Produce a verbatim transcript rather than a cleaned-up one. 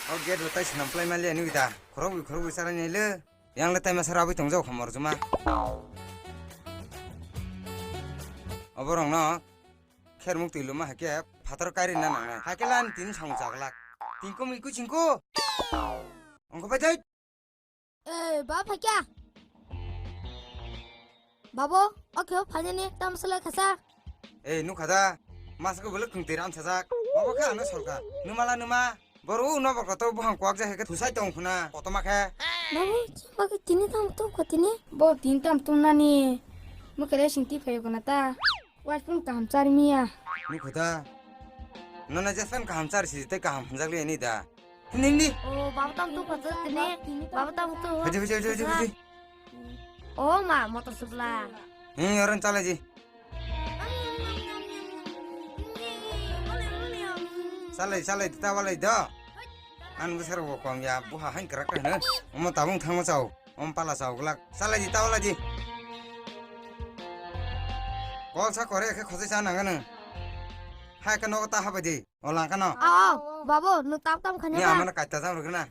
O gate rwtai swnam plai maliya nugwi da. Khorokbwi khorokbwi chalainai le. Yang le taima sara abwi tongjak khamor juma. Oborokno khermuk twi luma hakhe phatar kairi na nangnai. Hakhe lan tin song chaglak. Tingkum iku chingku. Ongkho bai dai. Eh, ba phaikya. Babo, o khe phainani tam sala khasa. Eh, nukha da. Mas ko bole khungti ram sajak. Obo khe ano solka. Numa la numa. Boru no bokto buhang kwak ja heke thusai tong khuna. Kotoma khe. Babo, chimba khe tini tam tum kho tini. Bo tin tam tum nani. Mukhe le singti phayo gona ta. Wai phung kaham char miya. Nukha da. Nana jasan kaham char si tei kaham hwnjak le ni da. Nini. Oh, baba tam tu phato tini. Baba tam tu. Haji, haji, haji, haji, haji. Oh, ma, motor supla. Hmm, orang chala ji. Chala, chala, kita walai do. An besar wo kom ya, buha hain kerak kan. Omo tabung thang chau. Om pala chau glak. Chala ji, ta walai ji. Kol sa kore khe khosai sa nangano. Hai ka nogo ta habai di. O langkano. Ao, ao, babo, nwng tam tam khanya. Ni amana kaita jang rwgwna.